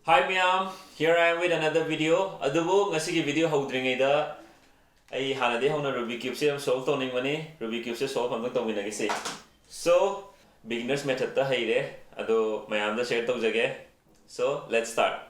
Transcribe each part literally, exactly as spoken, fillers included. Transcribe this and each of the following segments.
Hi ꯃꯌꯥꯝ, here I am with another video. ꯑꯗꯨꯕꯨ ꯉꯁꯤꯒꯤ video ꯍꯧꯗ꯭ꯔꯤꯉꯩꯗ ꯑꯩ ꯍꯥꯟꯅꯗꯤ ꯍꯧꯅ Rubik Cube ꯁꯦ ꯌꯥꯝ solve ꯇꯧꯅꯤꯡꯕꯅꯤ꯫ Rubik Cube ꯁꯦ solve ꯑꯝꯇꯪ ꯇꯧꯃꯤꯟꯅꯈꯤꯁꯤ꯫ So, beginners method ꯇ ꯍꯩꯔꯦ, ꯑꯗꯣ ꯃꯌꯥꯝꯗ share ꯇꯧꯖꯒꯦ꯫ So, let's start.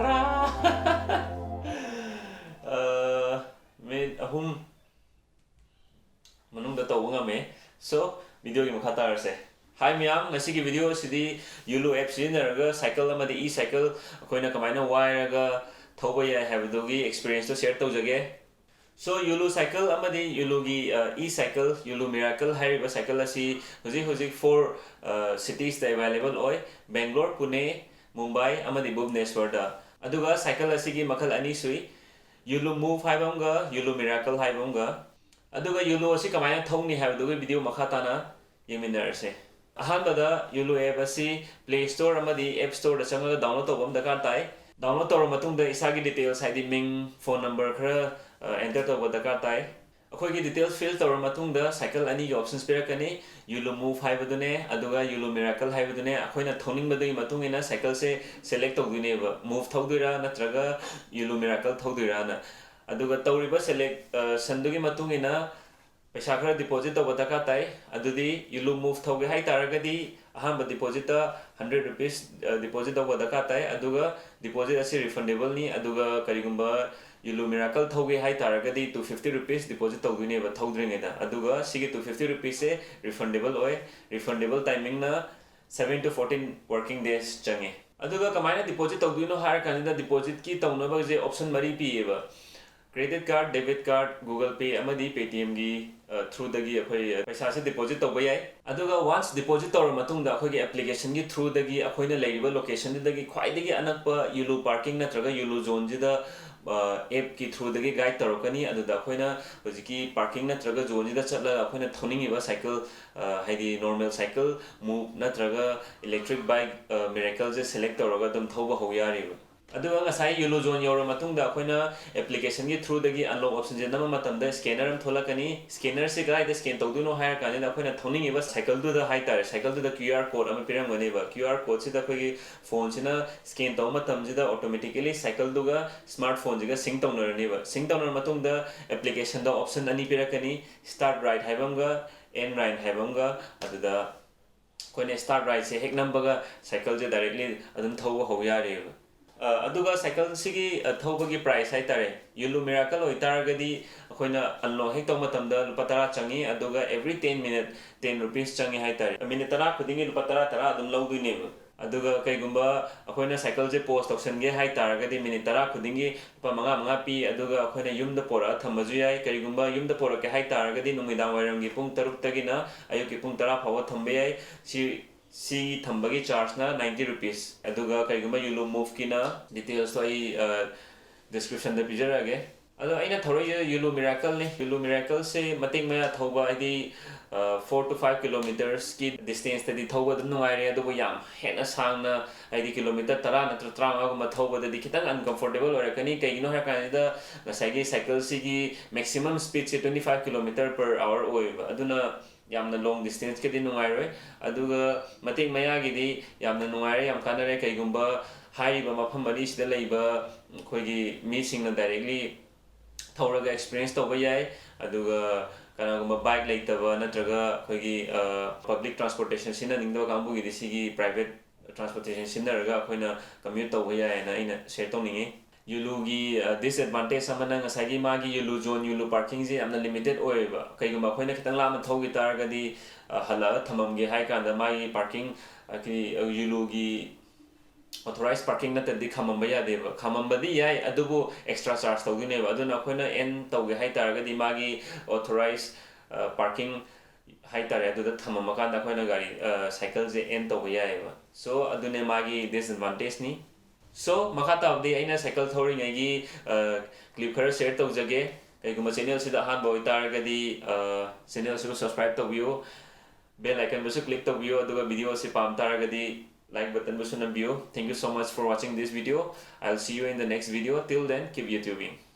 ꯇꯔꯥ! ꯑ, minute ꯑꯍꯨꯝ ꯃꯅꯨꯡꯗ ꯇꯧꯕ ꯉꯝꯃꯦ꯫ So, video ꯒꯤ ꯃꯈꯥ ꯇꯥꯔꯁꯦ꯫ Hi ꯃꯌꯥꯝ, ꯉꯁꯤꯒꯤ video ꯑꯁꯤꯗꯤ Yulu app ꯁꯤꯖꯤꯟꯅꯔꯒ cycle ꯑꯃꯗꯤ e-cycle ꯑꯩꯈꯣꯏꯅ ꯀꯃꯥꯏꯅ ꯋꯥꯏꯔꯒ ꯊꯧꯕ ꯌꯥꯏ ꯍꯥꯏꯕꯗꯨꯒꯤ experience ꯇꯣ share ꯇꯧꯖꯒꯦ꯫ So, Yulu cycle ꯑꯃꯗꯤ Yulu ꯒꯤ, ꯑ, e-cycle, Yulu Miracle ꯍꯥꯏꯔꯤꯕ cycle ꯑꯁꯤ ꯍꯧꯖꯤꯛ ꯍꯧꯖꯤꯛ four, ꯑ, cities ꯇ available ꯑꯣꯏ: ꯕꯦꯡꯒ꯭ꯂꯣꯔ, ꯄꯨꯅꯦ, ꯃꯨꯝꯕꯥꯏ ꯑꯃꯗꯤ ꯚꯨꯕꯅꯦꯁ꯭ꯋꯔꯗ꯫ ꯑꯗꯨꯒ cycle ꯑꯁꯤꯒꯤ ꯃꯈꯜ ꯑꯅꯤ ꯁꯨꯏ: Yulu Move ꯍꯥꯏꯕ ꯑꯃꯒ Yulu Miracle ꯍꯥꯏꯕ ꯑꯃꯒ꯫ ꯑꯗꯨꯒ Yulu ꯑꯁꯤ ꯀꯃꯥꯏꯅ ꯊꯧꯅꯤ ꯍꯥꯏꯕꯗꯨꯒꯤ video ꯃꯈꯥ ꯇꯥꯅ ꯌꯦꯡꯃꯤꯟꯅꯔꯁꯦ꯫ ꯑꯍꯥꯟꯕꯗ Yulu app ꯑꯁꯤ Play Store ꯑꯃꯗꯤ App Store ꯗ ꯆꯪꯉꯒ download ꯇꯧꯕ ꯑꯃ ꯗꯔꯀꯥꯔ ꯇꯥꯏ꯫ Download ꯇꯧꯔꯕ ꯃꯇꯨꯡꯗ ꯏꯁꯥꯒꯤ details, ꯍꯥꯏꯗꯤ ꯃꯤꯡ, phone number ꯈꯔ, ꯑ, enter ꯇꯧꯕ ꯗꯔꯀꯥꯔ ꯇꯥꯏ꯫ ꯑꯩꯈꯣꯏꯒꯤ details fill ꯇꯧꯔ ꯃꯇꯨꯡꯗ cycle ꯑꯅꯤꯒꯤ options ꯄꯤꯔꯛꯀꯅꯤ꯫ Yulu Move ꯍꯥꯏꯕꯗꯨꯅꯦ, ꯑꯗꯨꯒ Yulu Miracle ꯍꯥꯏꯕꯗꯨꯅꯦ꯫ ꯑꯩꯈꯣꯏꯅ ꯊꯧꯅꯤꯡꯕꯗꯨꯒꯤ ꯃꯇꯨꯡ ꯏꯟꯅ cycle ꯁꯦ select ꯇꯧꯗꯣꯏꯅꯦꯕ, move ꯊꯧꯗꯣꯏꯔꯥ ꯅꯠꯇ꯭ꯔꯒ Yulu Miracle ꯊꯧꯗꯣꯏꯔꯥꯅ꯫ ꯑꯗꯨꯒ ꯇꯧꯔꯤꯕ selection ꯗꯨꯒꯤ ꯃꯇꯨꯡ ꯏꯟꯅ ꯄꯩꯁꯥ ꯈꯔ deposit ꯇꯧꯕ ꯗꯔꯀꯥꯔ ꯇꯥꯏ꯫ ꯑꯗꯨꯗꯤ Yulu Move ꯊꯧꯒꯦ ꯍꯥꯏ ꯇꯥꯔꯒꯗꯤ ꯑꯍꯥꯟꯕ deposit ꯇ hundred rupees deposit ꯇꯧꯕ ꯗꯔꯀꯥꯔ ꯇꯥꯏ, ꯑꯗꯨꯒ deposit ꯑꯁꯤ refundable ꯅꯤ꯫ ꯑꯗꯨꯒ ꯀꯔꯤꯒꯨꯝꯕ Yulu Miracle ꯊꯧꯒꯦ ꯍꯥꯏ ꯇꯥꯔꯒꯗꯤ two fifty rupees deposit ꯇꯧꯗꯣꯏꯅꯦꯕ ꯊꯧꯗ꯭ꯔꯤꯉꯩꯗ꯫ ꯑꯗꯨꯒ ꯁꯤꯒꯤ two fifty rupees ꯁꯦ refundable ꯑꯣꯏ꯫ Refundable timing ꯅ seven to fourteen working days ꯆꯪꯉꯦ꯫ ꯑꯗꯨꯒ ꯀꯃꯥꯏꯅ deposit ꯇꯧꯗꯣꯏꯅꯣ ꯍꯥꯏꯔ ꯀꯥꯟꯁꯤꯗ, deposit ꯀꯤ ꯇꯧꯅꯕꯁꯦ option ꯃꯔꯤ ꯄꯤꯌꯦꯕ꯫ Credit card, debit card, Google Pay ꯑꯃꯗꯤ Paytm ꯒꯤ, ꯑ, through ꯗꯒꯤ ꯑꯩꯈꯣꯏ, ꯑ, ꯄꯩꯁꯥꯁꯦ deposit ꯇꯧꯕ ꯌꯥꯏ꯫ ꯑꯗꯨꯒ once deposit ꯇꯧꯔ ꯃꯇꯨꯡꯗ ꯑꯩꯈꯣꯏꯒꯤ application ꯒꯤ through ꯗꯒꯤ ꯑꯩꯈꯣꯏꯅ ꯂꯩꯔꯤꯕ location ꯗꯨꯗꯒꯤ ꯈ꯭ꯋꯥꯏꯗꯒꯤ ꯑꯅꯛꯄ Yulu parking ꯅꯠꯇ꯭ꯔꯒ Yulu zone ꯁꯤꯗ, ꯑ, app ꯀꯤ through ꯗꯒꯤ guide ꯇꯧꯔꯛꯀꯅꯤ꯫ ꯑꯗꯨꯗ ꯑꯩꯈꯣꯏꯅ ꯍꯧꯖꯤꯛꯀꯤ parking ꯅꯠꯇ꯭ꯔꯒ zone ꯁꯤꯗ ꯆꯠꯂꯒ ꯑꯩꯈꯣꯏꯅ ꯊꯧꯅꯤꯡꯉꯤꯕ cycle, ꯑ, ꯍꯥꯏꯗꯤ normal cycle, Move ꯅꯠꯇ꯭ꯔꯒ electric bike, ꯑ, Miracle ꯁꯦ select ꯇꯧꯔꯒ ꯑꯗꯨꯝ ꯊꯧꯕ ꯍꯧ ꯌꯥꯔꯦꯕ꯫ ꯑꯗꯨꯒ ꯉꯁꯥꯏ Yulu zone ꯌꯧꯔ ꯃꯇꯨꯡꯗ ꯑꯩꯈꯣꯏꯅ application ꯒꯤ through ꯗꯒꯤ unlock option ꯁꯦ ꯅꯝꯕ ꯃꯇꯝꯗ scanner ꯑꯃ ꯊꯣꯛꯂꯛꯀꯅꯤ꯫ Scanner ꯁꯦ ꯀꯗꯥꯏꯗ scan ꯇꯧꯗꯣꯏꯅꯣ ꯍꯥꯏꯔ ꯀꯥꯟꯁꯤꯗ ꯑꯩꯈꯣꯏꯅ ꯊꯧꯅꯤꯡꯉꯤꯕ cycle ꯗꯨꯗ ꯍꯥꯏ ꯇꯥꯔꯦ, cycle ꯗꯨꯗ QR code ꯑꯃ ꯄꯤꯔꯝꯒꯅꯦꯕ꯫ QR code ꯁꯤꯗ ꯑꯩꯈꯣꯏꯒꯤ phone ꯁꯤꯅ scan ꯇꯧꯕ ꯃꯇꯝꯁꯤꯗ automatically cycle ꯗꯨꯒ smart phone ꯁꯤꯒ sync ꯇꯧꯅꯔꯅꯦꯕ꯫ Sync ꯇꯧꯅꯔ ꯃꯇꯨꯡꯗ application ꯗ option ꯑꯅꯤ ꯄꯤꯔꯛꯀꯅꯤ, start ride ꯍꯥꯏꯕ ꯑꯃꯒ end ride ꯍꯥꯏꯕ ꯑꯃꯒ꯫ ꯑꯗꯨꯗ ꯑꯩꯈꯣꯏꯅ start ride ꯁꯦ ꯍꯦꯛ ꯅꯝꯕꯒ cycle ꯁꯦ directly ꯑꯗꯨꯝ ꯊꯧꯕ ꯍꯧ ꯌꯥꯔꯦꯕ꯫ ꯑ, ꯑꯗꯨꯒ cycle ꯁꯤꯒꯤ, ꯑ, ꯊꯧꯕꯒꯤ price ꯍꯥꯏ ꯇꯥꯔꯦ, Yulu Miracle ꯑꯣꯏꯇꯥꯔꯒꯗꯤ ꯑꯩꯈꯣꯏꯅ unlock ꯍꯦꯛ ꯇꯧꯕ ꯃꯇꯝꯗ ꯂꯨꯄꯥ ꯇꯔꯥ ꯆꯪꯉꯤ, ꯑꯗꯨꯒ every ten minute ten rupees ꯆꯪꯉꯤ ꯍꯥꯏ ꯇꯥꯔꯦ꯫ Minute ꯇꯔꯥ ꯈꯨꯗꯤꯡꯒꯤ ꯂꯨꯄꯥ ꯇꯔꯥ ꯇꯔꯥ ꯑꯗꯨꯝ ꯂꯧꯗꯣꯏꯅꯦꯕ꯫ ꯑꯗꯨꯒ ꯀꯩꯒꯨꯝꯕ ꯑꯩꯈꯣꯏꯅ cycle ꯁꯦ pause ꯇꯧꯁꯟꯒꯦ ꯍꯥꯏ ꯇꯥꯔꯒꯗꯤ minute ꯇꯔꯥ ꯈꯨꯗꯤꯡꯒꯤ ꯂꯨꯄꯥ ꯃꯉꯥ ꯃꯉꯥ ꯄꯤ, ꯑꯗꯨꯒ ꯑꯩꯈꯣꯏꯅ ꯌꯨꯝꯗ ꯄꯣꯔꯛꯑ ꯊꯝꯕꯁꯨ ꯌꯥꯏ꯫ ꯀꯔꯤꯒꯨꯝꯕ ꯌꯨꯝꯗ ꯄꯣꯔꯛꯀꯦ ꯍꯥꯏ ꯇꯥꯔꯒꯗꯤ ꯅꯨꯃꯤꯗꯥꯡ ꯋꯥꯏꯔꯝꯒꯤ ꯄꯨꯡ ꯇꯔꯨꯛꯇꯒꯤꯅ ꯑꯌꯨꯛꯀꯤ ꯄꯨꯡ ꯇꯔꯥ ꯐꯥꯎꯕ ꯊꯝꯕ ꯌꯥꯏ꯫ ꯁꯤ, ꯁꯤ ꯊꯝꯕꯒꯤ charge ꯅ ninety rupees꯫ ꯑꯗꯨꯒ ꯀꯔꯤꯒꯨꯝꯕ Yulu Move ꯀꯤꯅ, details ꯇꯣ ꯑꯩ, ꯑ, description ꯗ ꯄꯤꯖꯔꯛꯑꯒꯦ꯫ ꯑꯗꯣ ꯑꯩꯅ ꯊꯧꯔꯛꯏꯁꯦ Yulu Miracle ꯅꯤ꯫ Yulu Miracle ꯁꯦ ꯃꯇꯦꯛ ꯃꯌꯥ ꯊꯧꯕ, ꯍꯥꯏꯗꯤ four to five kilometersꯀꯤ distanceꯇꯗꯤ ꯊꯧꯕ ꯑꯗꯨꯝ ꯅꯨꯡꯉꯥꯏꯔꯦ, ꯑꯗꯨꯕꯨ ꯌꯥꯝ ꯍꯦꯟꯅ ꯁꯥꯡꯅ, ꯍꯥꯏꯗꯤ kilometre ꯇꯔꯥ ꯅꯠꯇ꯭ꯔ ꯇꯔꯥꯃꯉꯥꯒꯨꯝꯕ ꯊꯧꯕꯗꯗꯤ ꯈꯤꯇꯪ uncomfortable ꯑꯣꯏꯔꯛꯀꯅꯤ꯫ ꯀꯩꯒꯤꯅꯣ ꯍꯥꯏꯔ ꯀꯥꯟꯁꯤꯗ, ꯉꯁꯥꯏꯒꯤ cycleꯁꯤꯒꯤ maximum speedꯁꯦ twenty five kilometre per hour ꯑꯣꯏꯌꯦꯕ, ꯑꯗꯨꯅ ꯌꯥꯝꯅ long distanceꯀꯗꯤ ꯅꯨꯡꯉꯥꯏꯔꯣꯏ꯫ ꯑꯗꯨꯒ ꯃꯇꯦꯛ ꯃꯌꯥꯒꯤꯗꯤ ꯌꯥꯝꯅ ꯅꯨꯡꯉꯥꯏꯔꯦ, ꯌꯥꯝ ꯀꯥꯟꯅꯔꯦ꯫ ꯀꯩꯒꯨꯝꯕ ꯍꯥꯏꯔꯤꯕ ꯃꯐꯝ ꯑꯅꯤꯁꯤꯗ ꯂꯩꯕ ꯑꯩꯈꯣꯏꯒꯤ ꯃꯤꯁꯤꯡꯅ directly ꯊꯧꯔꯒ experience ꯇꯧꯕ ꯌꯥꯏ꯫ ꯑꯗꯨꯒ ꯀꯅꯥꯒꯨꯝꯕ bike ꯂꯩꯇꯕ ꯅꯠꯇ꯭ꯔꯒ ꯑꯩꯈꯣꯏꯒꯤ public transportation ꯁꯤꯖꯤꯟꯅꯅꯤꯡꯗꯕ ꯀꯥꯡꯕꯨꯒꯤꯗꯤ ꯁꯤꯒꯤ private transportation ꯁꯤꯖꯤꯟꯅꯔꯒ ꯑꯩꯈꯣꯏꯅ commute ꯇꯧꯕ ꯌꯥꯏ ꯍꯥꯏꯅ ꯑꯩꯅ share ꯇꯧꯅꯤꯡꯉꯤ꯫ ꯌꯨꯂꯨꯒꯤ disadvantage ꯑꯃꯅ ꯉꯁꯥꯏꯒꯤ ꯃꯥꯒꯤ ꯌꯨꯂꯨ zone, ꯌꯨꯂꯨ parkingꯁꯦ ꯌꯥꯝꯅ limited ꯑꯣꯏꯌꯦꯕ꯫ ꯀꯩꯒꯨꯝꯕ ꯑꯩꯈꯣꯏꯅ ꯈꯤꯇꯪ ꯂꯥꯞꯅ ꯊꯧꯈꯤ ꯇꯥꯔꯒꯗꯤ, ꯍꯜꯂꯛꯑꯒ ꯊꯝꯃꯝꯒꯦ ꯍꯥꯏ ꯀꯥꯟꯗ ꯃꯥꯒꯤ parking, ꯌꯨꯂꯨꯒꯤ authorized parking ꯅꯠꯇ꯭ꯔꯗꯤ ꯈꯥꯝꯃꯝꯕ ꯌꯥꯗꯦꯕ꯫ ꯈꯥꯝꯃꯝꯕꯗꯤ ꯌꯥꯏ, ꯑꯗꯨꯕꯨ extra charge ꯇꯧꯗꯣꯏꯅꯦꯕ꯫ ꯑꯗꯨꯅ ꯑꯩꯈꯣꯏꯅ end ꯇꯧꯒꯦ ꯍꯥꯏ ꯇꯥꯔꯒꯗꯤ ꯃꯥꯒꯤ authorized parking ꯍꯥꯏ ꯇꯥꯔꯦ, ꯑꯗꯨꯗ ꯊꯝꯃꯝꯃꯀꯥꯟꯗ ꯑꯩꯈꯣꯏꯅ ꯒꯥꯔꯤ, cycleꯁꯦ end ꯇꯧꯕ ꯌꯥꯏꯑꯕ꯫ So ꯑꯗꯨꯅꯦ ꯃꯥꯒꯤ disadvantageꯅꯤ꯫ So ꯃꯈꯥ ꯇꯥꯕꯗꯤ ꯑꯩꯅ cycle ꯊꯧꯔꯤꯉꯩꯒꯤ clip ꯈꯔ share ꯇꯧꯖꯒꯦ꯫ ꯀꯩꯒꯨꯝꯕ channelꯁꯤꯗ ꯑꯍꯥꯟꯕ ꯑꯣꯏꯇꯥꯔꯒꯗꯤ channelꯁꯤꯕꯨ subscribe ꯇꯧꯕꯤꯌꯨ, bell iconꯕꯨꯁꯨ click ꯇꯧꯕꯤꯌꯨ, ꯑꯗꯨꯒ video ꯑꯁꯤ ꯄꯥꯝ ꯇꯥꯔꯒꯗꯤ like buttonꯕꯨꯁꯨ ꯅꯝꯕꯤꯌꯨ꯫ Thank you so much for watching this video. I'll see you in the next video. Till then, keep YouTubing.